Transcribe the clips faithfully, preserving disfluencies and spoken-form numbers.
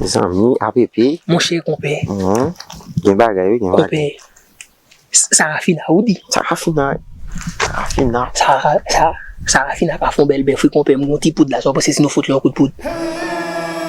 Mezanmi, A P P. Monchè, konpè. Mhm. Gen bagay, wi, gen bagay. Konpè. S-, Sarafina, ou di? Sarafina. Sarafina. Sara-, Sa-, Sarafina ka fè yon bèl bèf, wi, konpè. M gen yon ti poud la, sa w panse si nou fout li yon kout poud?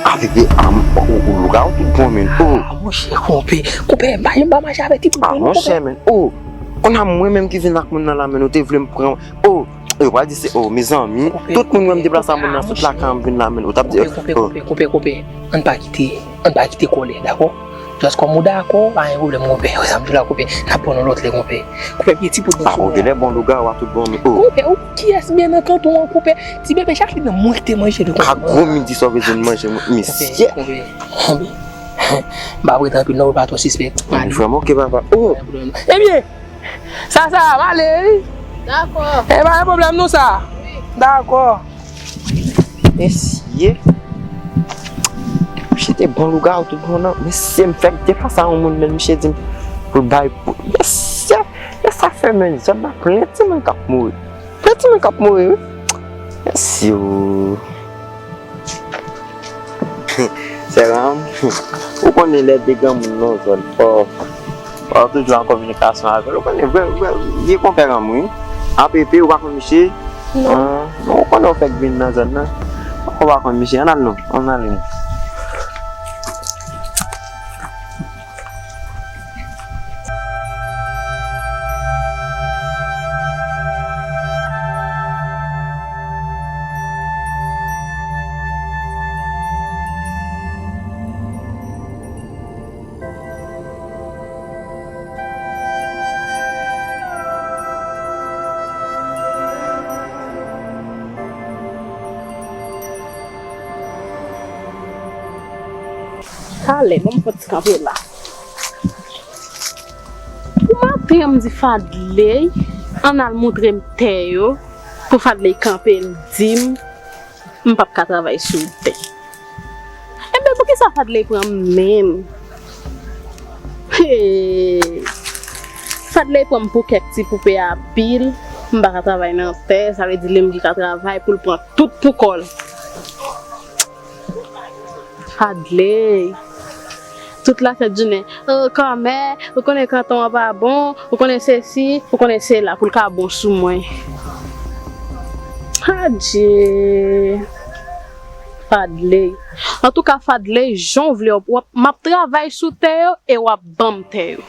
A, bebe, a, m, o, o, o, lougarou tout bon, men. O. A, monchè, konpè. Konpè, m pa janm pa mache avèk ti poud, non, konpè. A, monchè, men. O, konn a mwen menm ki vin ak moun nan la, men, ou te vle m pran. O, yo pral di se, o, mezanmi, tout moun wè m deplase a moun nan sot lakay an, m vin la, men, ou t ap di, konpè, konpè, konpè, konpè, konpè. Ann pa kite, ann pa kite kòlè, dakò? Just kòm ou dakò, pa gen pwoblèm, konpè. Sa m di w la, konpè, n ap pran yon lòt lè, konpè. Konpè, m gen ti poud nan sou mwen. A, ou genlè bon lougarou a tout bon, men, o. Konpè, ou kiyès byen nan kanton an, konpè? Ti bebe, chak li nan mwen te manje li, konpè. A gwo midi sa w bezwen manje, mesye. Konpè, konpè, konpè. M pa prete anpil, non, pou l pa twò sispèk. Vrèman, oke, papa. O! Ebyen, Sa, sa, m ale, wi. Dakò. E pa gen pwoblèm, non, sa. Wi. Dakò. Mesye. Misye te bon lougarou tout bon, non. Mesye, m fèk deplase a yon moun, men misye di m pou l bay pou. Mesye, men sa fè, men, zòn nan plen timoun k ap mouri. Plen timoun k ap mouri, wi. Mesye, o. Sè Ram, ou konnen lè de granmoun nan zòn fò, fò toujou an kominikasyon avè l. Ou konnen vre, vre, vye konpè Ram, wi. A P P, ou pa konn misye? Non. Ah, non, ou konnen ou fèk vin nan zòn nan. Ou pa konn misye, ann al non, ann ale non. Talè, ban m fè ti kanpe la. Pou maten an, m di Fadley, ann al montre m tè yo. Pou Fadley kanpe, l di m, m p ap ka travay sou tè. Enben, poukisa Fadley pran m menm? Hey! Fadley pran m pou kèk ti poupe a pil, m pa ka travay nan tè, sa vle di li menm ki ka travay pou l pran tout pou kò l. Fadley. Tout la fèt jounen. Oh, kòmè, ou konnen kanton an pa bon, ou konnen sesi, ou konnen sela, pou l ka bon sou mwen. Adje. Fadley. Antouka, Fadley, jan w vle, w ap, m ap travay sou tè yo e w ap ban m tè yo.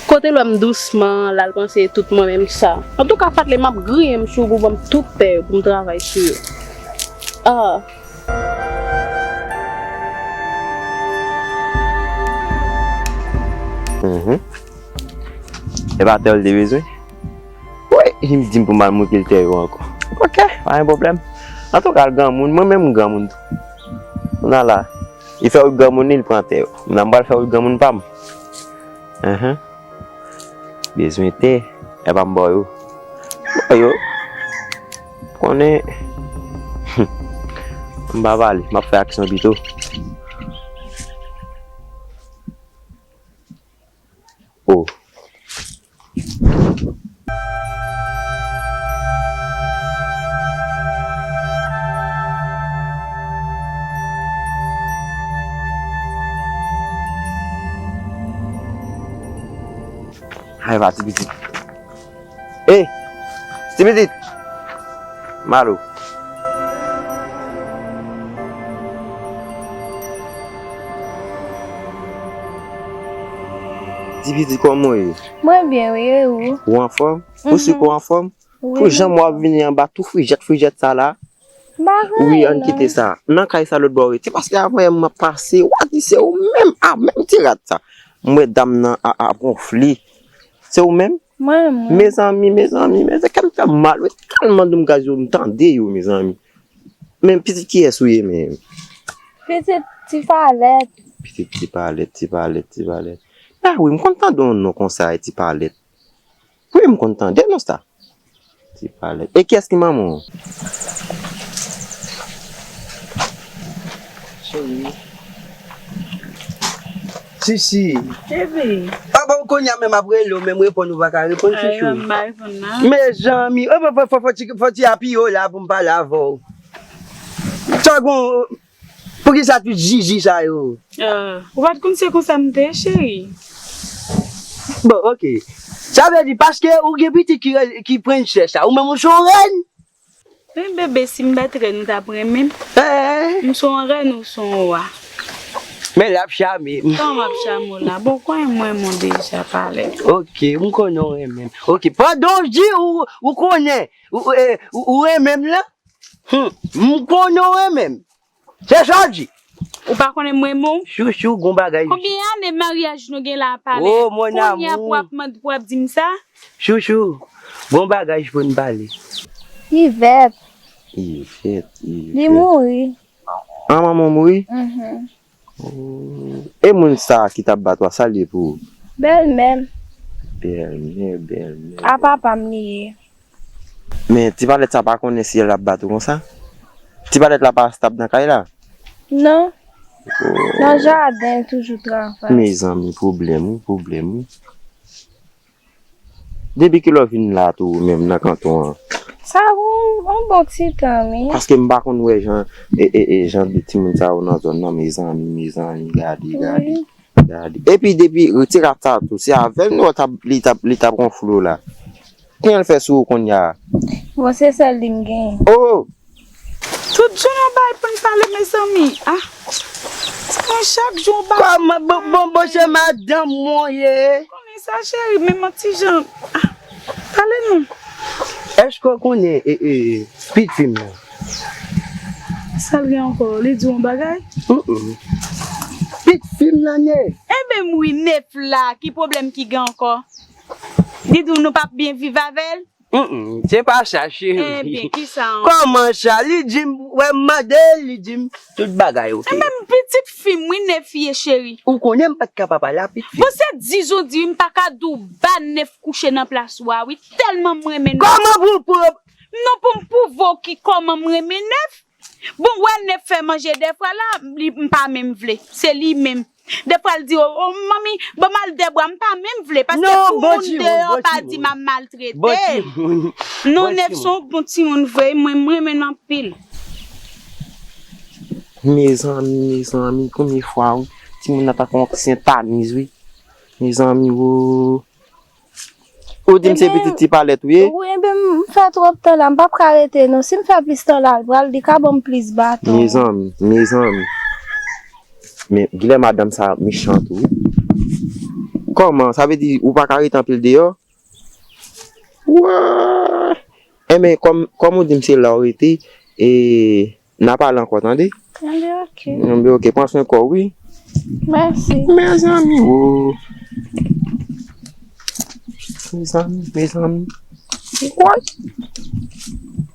Kote l wè m dousman, l al panse tout mwen menm sa. Antouka, Fadley, m ap griyen m sou ou pou ban m tout tè yo pou m travay sou yo. Ah. Mhm. E pa tè w l te bezwen? Wi, li di m pou m al montre l tè yo ankò. Ok, pa gen pwoblèm. Antouka, l granmoun, mwen menm m granmoun tou. Kounye a la, li fè wout granmoun li, li pran tè yo. Mwen m pral fè wout granmoun pa m. Enhen. Bezwen tè, epa m ba w yo. M ba w yo. Konnen. M pa pale, m ap fè aksyon pito. Oh. Ay, va, ti pitit. Ey! Ti pitit! Malo. Ti pitit, kòman w ye? Mwen byen, wi, e ou? Ou anfòm? Ou si ke w anfòm? Wi. Pou jan w ap vini anba tou frijèt, frijèt sa la. Wi, ann kite sa. Nan kay sa lòt bò rete. Paske avan yè m ap pase, w a di se ou menm, a menm ti rat sa. M wè dam nan a, ap wonfle. Se ou menm? Mwen, mwen. Mezanmi, mezanmi, mezanmi, kè m fè mal, wi. Tèlman dòm gaz yo, m tande yo, mezanmi. Men pitit kiyès ou ye menm? Pitit Ti Palèt. Pitit Ti Palèt, Ti Palèt, Ti Palèt. A wi, m konn tande yon non konsa, Ti Palèt. Wi, m konn tande non sa. Ti Palèt. E kiyès ki manman w? Cheri. Sisi. Cheri. Ah, bon, kounye a menm ap rele w, menm reponn ou pa ka reponn, chouchou. Mezanmi, oh, fò, fò, fò, fò ti, fò ti apiye w la pou m pale avè w. Sa gon, Poukisa tout jiji sa yo? Ah, ou pa t konn se konsa m te ye, cheri? Bon, oke. Sa vle di, paske ou gen pitit ki, ki pran chè sa, ou menm ou se yon rèn? Wi, bebe, si m pa t rèn, ou t ap renmen m? Eh. M se yon rèn ou se yon wa? Men l ap chame m. Kòman m ap chame w la? Bon, konnen m renmen w deja, pa lè. Oke, m konnen w renmen m. Oke, pandan w di ou, ou konnen, ou, eh, ou, ou renmen m lan, hmm, m konnen w renmen m. Se sa w di. Ou pa konnen m renmen w? Chouchou, gon bagay. Konbyen ane maryaj nou gen la a, pa lè? Oh, mon amour. Kounye a pou w ap mande, pou w ap di m sa? Chouchou, gon bagay pou n pale. Yvette. Yvette, Yvette. Li mouri. An, manman w mouri? Mhm. Oh. E moun sa a ki t ap bat ou a, sa l ye pou ou? Bèlmè m. Bèlmè, bèlmè. A papa m li ye. Men ti palèt sa pa konnen si l ap bat ou konsa? Ti palèt la pa estab nan kay la? Non. Oh. Nan jaden, toujou travay. Mezanmi, pwoblèm wi, pwoblèm wi. Depi kilè w vin la tou ou menm nan kanton an? Sa gon, gon bon ti tan wi. Paske m pa konn wè jan, e, e, e, jan de timoun sa yo nan zòn nan, mezanmi, mezanmi, gade, gade. Wi. Gade. Epi depi ti rat sa tou, se avè l nou t ap, li t ap, li t ap ronfle w la. Kòman l fè sou ou kounye a? Bon, se sèl li m genyen. Oh! Tout jou yon bagay pou n pale, mezanmi. Ah! Mwen chak jou yon bagay. Kòman, bon, bon, bon, se madanm mwen ye. Konnen sa, cheri, men yon ti jan. Ah! Pale non. Èske w konnen, e, e, pitit fi m nan? Sa l gen ankò? Li di w yon bagay? Mm-mm. Pitit fi m nan nèf. Enben, m wi nèf la. Ki pwoblèm ki gen ankò? Li di w nou p ap byen viv avè l? Mm-mm, se pa sa, cheri. Enben, ki sa ankò? Kòman sa? Li di m, wè, m mande l, li di m tout bagay oke. Enben, pitit fi m wi nèf ye, cheri. Ou konnen m pa t ka pa pale a pitit fi m. Bon, se di jan w di wi, m pa ka di w ba nèf kouche nan plas ou a wi. Tèlman m renmen nèf. Kòman pou, pou... Non, pou m pwouve w ki kòman m renmen nèf. Bon, wè nèf fè manje dèfwa la, li, m pa menm vle. Se li menm. Dèfwa l di, o, o, manmi, ban m al dèbwa, m pa menm vle. Paske pou moun deyò pa di m ap maltrete. Non, nèf se yon bon timoun vre, mwen, m renmen l anpil. Mezanmi, mezanmi, konbyen fwa, wi. Timoun nan ta fè yon sentaniz, wi. Mezanmi, wo. Ou di m se pitit ti palèt ou ye? Wi, enben, m fè twòp tan la, m p ap ka rete non. Si m fè plis tan la, l pral, li ka ban m plis baton. Mezanmi, mezanmi. Men, genlè madanm sa mechan tou, wi. Kòman? Sa vle di ou pa ka rete anpil deyò? Wè! Enben, kòm, kòm ou di m se la w rete, e, n a pale ankò, tande? Tande, oke. Enben, oke, pran swen kò w, wi. Mèsi. Mezanmi, wo. Mezanmi, mezanmi. Woy!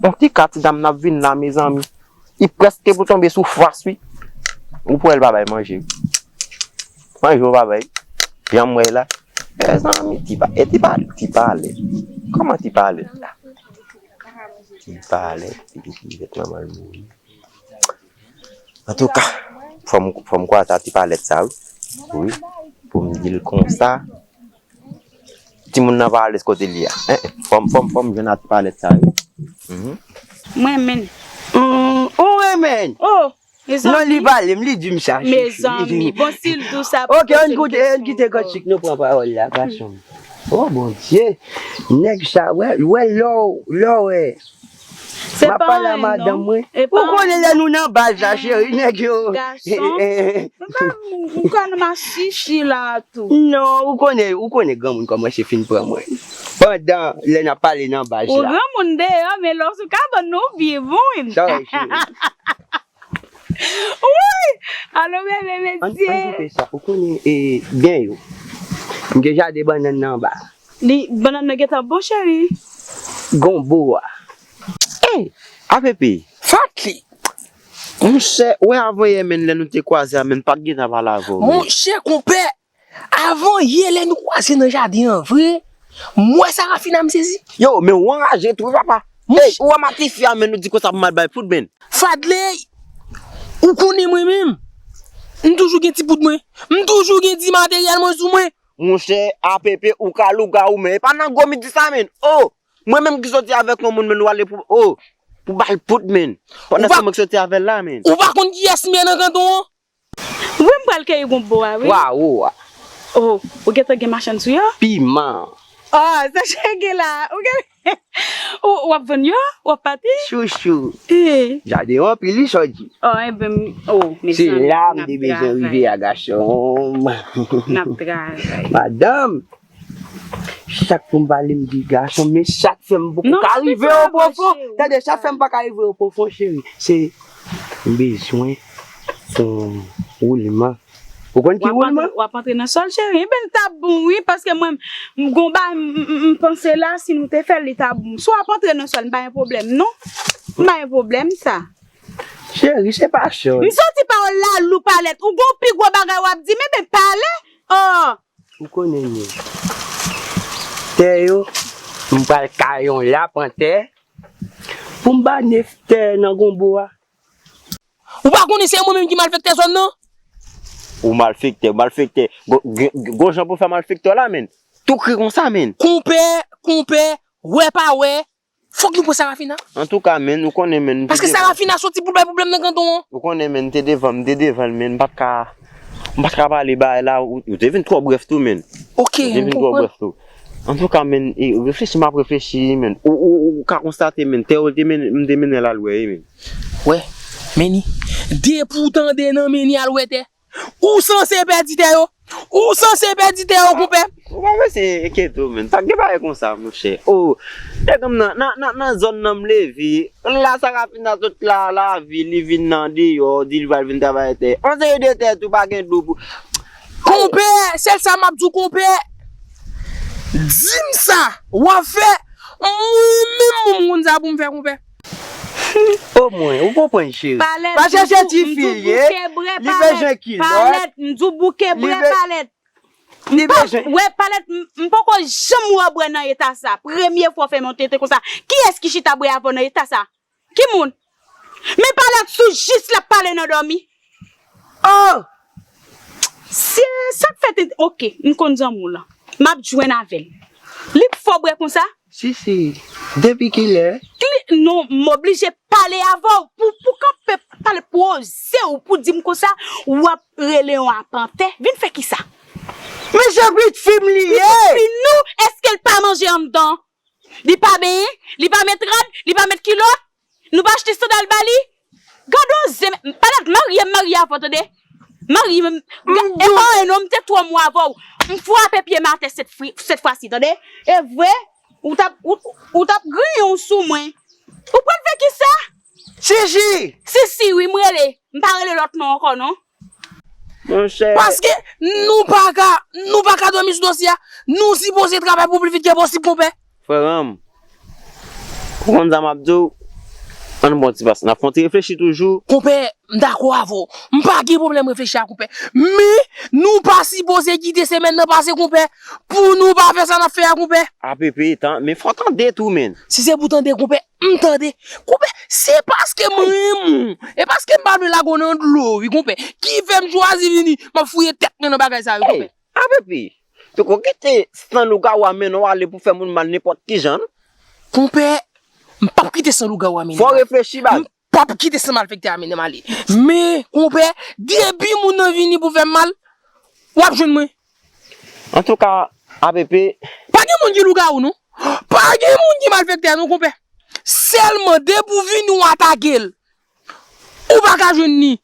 Yon ti ka ti dam n ap vin la, mezanmi. Li prèske pou tonbe sou fas, wi. Ou pwè l pa bay manje, wi. Manje w pa bay. Jan m wè la. Mezanmi, ti pa, e ti pa, ti palèt. Kòman ti palèt la? Ti palèt, ti palèt, manman l mouri. Antouka, fò m, fò m kwaze a ti palèt sa, wi. Wi, pou m di l konsa. Timoun nan pa alèz kote l ye a. Eh, eh, fò m, fò m, fò m jwenn a ti palèt sa, wi. Mhm. Mwen menm. Mm, ou renmen? Oh, mezanmi. Non, li pale m, li di m sa. Mezanmi, bon, si l di w sa, oke, ann koute, ann kite kantik nou pran pawòl la, gason. Oh, Bondye. Nèg sa, wè, wè, lè w, lè w, wè. M ap pale a madanm mwen. Ou konnen lè nou nan baz la, cheri, nèg yo. Gason. M ka, m ka nan machichi la tou. Non, ou konnen, ou konnen granmoun kòmanse fin pran mwen. Pandan lè n ap pale nan baz la. Ou granmoun deyò, men lè w sou kabann nou, ou byen bon. Sa w, cheri? Wi! Alo, bebe, mesye. Ann, ann koupe sa. Ou konnen, e, gen yo. M gen jaden bannann nan anba. Li, bannann nan gentan bon, cheri. Gon bo a. Ey, A P P. Fatli. Monchè, wè avan yè menm lè nou te kwaze a menm, pa t gentan pale avè w menm. Monchè, konpè, avan yè lè nou kwaze nan jaden an vre, m wè Sarafina, m sezi. Yo, men w anraje tou wi, papa. Ey, ou wè m ak tifi a menm, nou di konsa pou m al bay poud menm. Fadley, ou konnen mwen menm. M toujou gen ti poud mwen. M toujou gen ti materyèl mwen sou mwen. Monchè, A P P, ou ka louga ou, men e pa nan gwo midi sa, menn. Oh! Mwen menm ki soti avèk yon moun, menn, ou ale pou, oh! Pou ba l poud, men. Pandan se mwen k soti avè l la, men. Ou pa konn kiyès m ye nan kanton an? Wi, m pral keyi gonbo a, wi. Wawo a. Oh, ou gentan gen machann sou yo? Piman. Oh, sa chege la. Ou gen ou w ap vann yo? W ap pati? Chouchou. Eh. Jaden an anpil wi, Sòdi. Oh, enben, oh, mezanmi. Se la m te bezwen rive a, gason. N ap travay. Madanm, chak pou m pale, m di gason, men sa k fè m poko ka rive o pwofon. Tande, sa k fè m pa ka rive o pwofon, cheri, se m bezwen yon woulman. Ou konn ki woulman? W ap antre nan sòl, cheri. Enben, l t ap bon, wi, paske mwen, m gon bagay, m, m, m, m panse la, si nou te fè l, li t ap bon. Si w ap antre nan sòl, m pa gen pwoblèm, non. M pa gen pwoblèm, sa. Cheri, se pa sòl. M santi pawòl la lou, Palèt. Ou gon pi gwo bagay w ap di m, enben, pale. Oh! Ou konnen, men. Tè yo, m pral kay yon lapantè pou m ba Nef tè nan gonbo a. Ou pa konnen se mwen menm ki malfektè zòn nan? Ou malfektè, malfektè. Gon, gon, gon jan pou fè malfektè la, men. Tou kri konsa, men. Konpè, konpè, wè pa wè, fòk nou pran Sarafina. Antouka, men, ou konnen, men. Paske Sarafina soti pou l bay pwoblèm nan kanton an. Ou konnen, men, m te devan, m te devan l, men, m pa t ka, m pa t ka pale bagay la, ou, ou te vin twò brèf tou, men. Ok, m konprann. Ou te vin twò brèf tou. Antouka, men, e, reflechi m ap reflechi, men. Ou, ou, ou ka konstate, men, tè yo te men, m te mennen l al wè, men. Wè, Meni. Depi w tande nan Meni al wè tè, ou sanse pèdi tè yo. Ou sanse pèdi tè yo, konpè. Ou pa mesye enkyete w, men. Pa gen bagay konsa, monchè. Oh, nèg m nan, nan, nan, nan zòn nan m leve. La Sarafina sot la, lavi, li vin nan deyò, di li pral vin travay tè. On seri de tè tou, pa gen dlo pou. Konpè, sèl sa m ap di w, konpè. Di m sa w ap fè. Mwen menm, mwen m konn sa pou m fè, konpè. Omwen, ou konprann, cheri. Palèt, pa chèche ti fi l ye, li bezwen kilòt. Palèt, m di w bouke bre, Palèt. Li bezwen. Wè, Palèt, m, m poko janm wè w bwè nan eta sa. Premye fwa w fè m yon tete konsa. Kiyès ki chita bwè avè w nan eta sa? Ki moun? Men Palèt sou jis l ap pale nan dòmi. Oh! Se sa k fè tenten. Ok, m konn zanmi w lan. M ap jwenn avè l. Li k fè w bwè konsa? Si, si. Depi kilè? Kli-, non, m oblije pale avè w. Pou, pou kanpe pale, poze w, pou di m konsa, w ap rele yon lapantè. Vin fè kisa? Men se pitit fi m li ye. Pitit fi nou, èske l pa manje anndan? Li pa benyen, li pa met rad, li pa met kilòt, nou pa achte sandal ba li. Gade yon zen, Palèt, marye m marye avè w, tande. Marye m, e pa anyen non, m te twò mou avè w. M frape pye m atè sèt fwi-, sèt fwa si, tande. E vre, ou t ap, ou, ou t ap griyen w sou mwen. Ou pral fè kisa? Sisi! Sisi, wi, m rele. M pa rele lòt non ankò, non. Monchè. Paske nou pa ka, nou pa ka dòmi sou dosye a. Nou sipoze travay pou pli vit ke posib, konpè. Frè m, ou konn sa m ap di w? Ann pran ti pas. N ap fè yon ti reflechi toujou. Konpè, m dakò avè w. M pa gen pwoblèm reflechi a, konpè. Men, nou pa sipoze kite semèn nan pase, konpè, pou nou pa fè sa n ap fè a, konpè. A P P, tan, men fò tande tou, men. Si se pou tande, konpè, m tande. Konpè, se paske m renmen w. E paske m pa vle lage w nan dlo, wi, konpè. Ki fè m chwazi vini, m ap fouye tèt mwen nan bagay sa yo, konpè. Hey, A P P, peko kite san lougawou a mennen w ale pou fè moun mal nenpòt ki jan, non. Konpè, m p ap kite san lougawou a mennen m ale. Fò w reflechi, baz. M p ap kite san malfektè a mennen m ale. Men, konpè, depi moun nan vini pou fè m mal, w ap jwenn mwen. Antouka, A P P. Pa gen moun ki lougawou, non. Pa gen moun ki malfektè, non, konpè. Sèlman, depi w vini, w atake l. Ou pa ka jwenn li.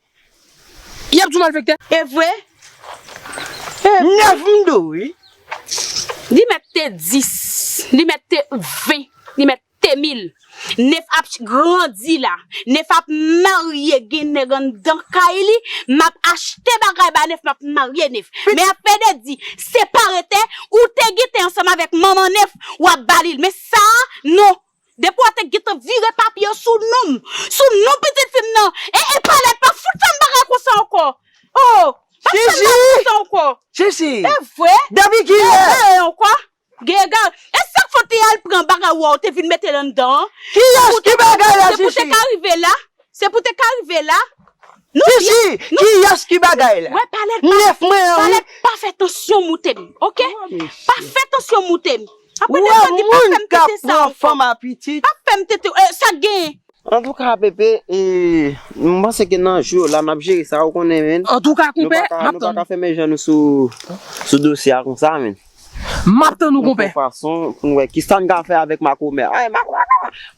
Y ap di w malfektè. E vre? E vre. Nèf m di w, wi. Li mèt te dis, li mèt te ven, li mèt te mil. Nèf ap grandi la. Nèf ap marye, gen nèg anndan kay li. M ap achte bagay ba Nèf, m ap marye Nèf. Men afè de di, separe tè, ou te gentan ansanm avèk manman Nèf, w ap ba li l. Men sa a, non. Depi w te gentan vire papye yo sou non m, sou non pitit fi m nan. E, e Palèt, pa fout fè m bagay konsa ankò. Oh, pa fout fè m bagay konsa ankò. Sisi. E vre? Depi kilè? E vre ankò. Gen egare. E sa k fè w te al pran bagay ou a, ou te vin mete l anndan an? Kiyès ki bagay la, Sisi? Se pou te ka rive la. Se pou te ka rive la. Nou byen. Sisi, kiyès ki bagay la? Wè, Palèt, pa, Nèf mwen an, wi. Palèt, pa fè tansyon moute m, oke? Pa fè tansyon moute m. Apre de sa, di pa fè m tete sa ankò. Pa fè m tete, eh, sa k genyen? Antouka, Pepe, e, m panse ke nan jou yo la, n ap jere sa, ou konnen, men. Antouka, konpè, m ap tann ou. Nou pa ka fèmen je nou sou, sou dosye a konsa, men. M ap tann ou, konpè. Yon fason pou n wè kisa n ka fè avèk makomè. Ay, makomè,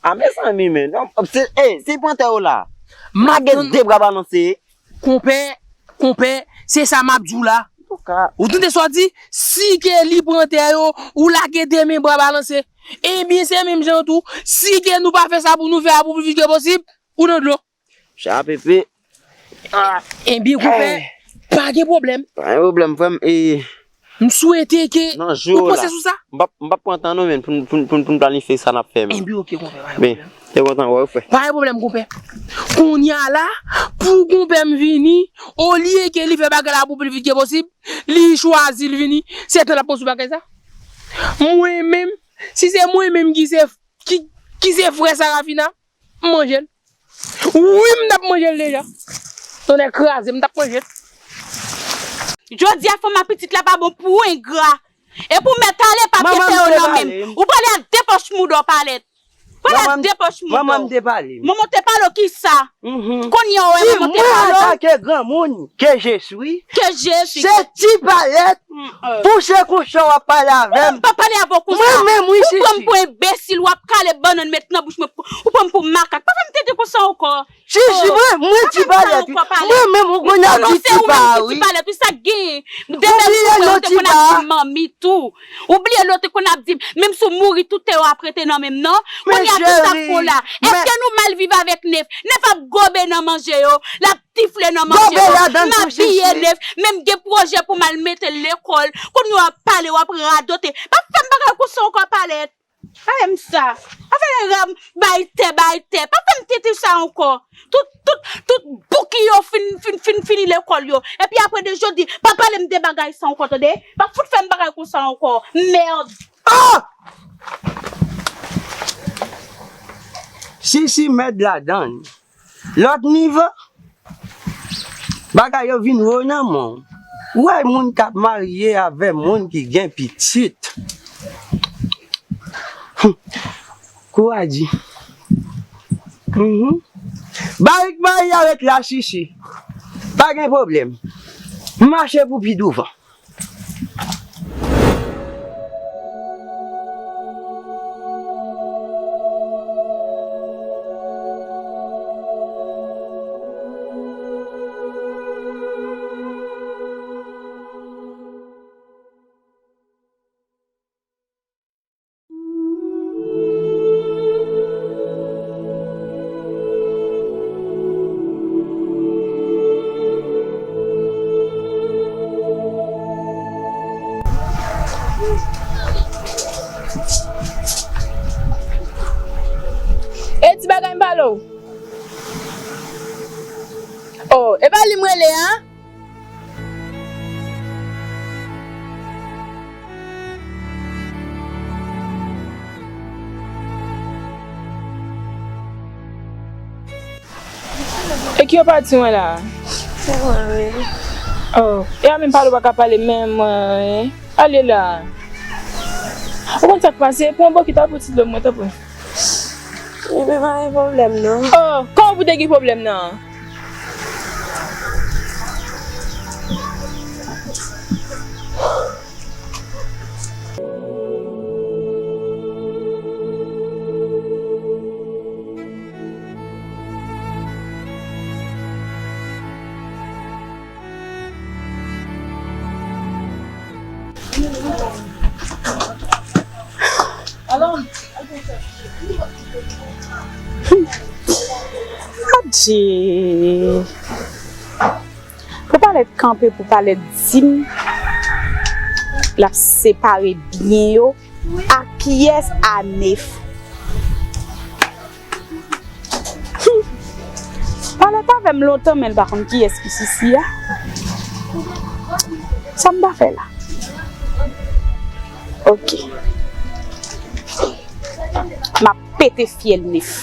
a, mezanmi, men. Non, se, e, si pran tè yo la. M ap tann. Lage de bra balanse. Konpè, konpè, se sa m ap di w la. Antouka. Ou tande sa w di? Si ke li pran tè yo, ou lage de men bra balanse. Ebyen, se menm jan tou. Si ke nou pa fè sa pou nou fè a pou plis vit ke posib, ou nan dlo. Cha Pepe. Ah. Ebyen, konpè, pa gen pwoblèm. Pa gen pwoblèm, frè m. E, M swete ke ou panse sou sa. M p ap, m p ap pran tan non, men, pou n, pou n, pou n, pou n planifye sa n ap fè, men. Enben, oke, konpè, pa gen pwoblèm. Te kontan wè w, frè. Pa gen pwoblèm, konpè. Kounye a la, pou konpè m vini, olye ke li fè bagay la pou pli vit ke posib, li chwazi l vini, se tan l ap konstwi bagay sa. Mwen menm, si se mwen menm ki se, ki, ki se frè Sarafina, m manje l. Wi, m t ap manje l deja. Tonnè kraze, m t ap manje l. Jodi a, fanm a pitit la pa bon pou engra. E pou mèt ale pa pete yo nan men m. Ou prale ak de pòch mouda w palèt. Prale ak de pòch mouda w. Manman m te pale m. Manman w te pale w kisa? Kounye a w wè manman w te pale w. Atake granmoun ke Jezi. Ke Jezi. Se ti palèt. Touche konsa w ap pale avè m. Ou pa pale avè w konsa. Mwen menm wi, Chichi. Ou pran m pou enbesil, w ap kale bannann met nan bouch mwen. Ou pran m pou makak. Pa fè m tete konsa ankò. Chichi, mwen, mwen ti palèt wi. Mwen menm ou konn ap di ti pa wi. Ti palèt wi, sa k genyen. Ou bliye non ti pa. Ou bliye non ti pa. Ou te konn ap di manmi tou. Ou bliye lè w te konn ap di m, menm si w mouri, tout tè yo ap rete nan men m non. Kounye a, kisa k fè w la? Èske nou mal viv avèk Nef? Nef ap gobe nan manje yo, l ap tifle nan manje yo, m abiye Nef, menm gen pwojè pou m al mete l lekòl. Kounye a w ap pale, w ap radote. Pa fè m bagay konsa ankò, palèt. Pa fè m sa. Pa fè m bay tè, bay tè. Pa fè m tete sa ankò. Tout, tout, tout bouki yo fin, fin, fin fini lekòl yo. Epi apre de jodi, pa pale m de bagay sa ankò, tande? Pa fout fè m bagay konsa ankò. Mèd! Ah! Sisi mèd ladann. Lòt nivo, bagay yo vin wo nan men w. Ou wè moun k ap marye avè moun ki gen pitit. Hum. Kouraji. Mhm. Barik Maria ret la, Chichi. Pa gen pwoblèm. M mache pou pi douvan. E ti bagay m pale w. Oh, e pa li m rele a? E ki yo pati mwen la? Se mwen menm. Oh, e a menm pale w pa ka pale menm mwen. Ale la. Ou konn sa k pase? Pran yon bokit al pou ti dlo mwen, tanpri. Ebyen, pa gen pwoblèm, non. Oh, kòman pou te gen pwoblèm, non? Adje! Pou palèt kanpe, pou palèt di m, l ap separe byen yo. A kiyès? A Nef. Hum. Palèt avè m lontan, men l pa konn kiyès ki Sisi a. Sa m ta fè la? Oke. M ap pete fyèl Nef.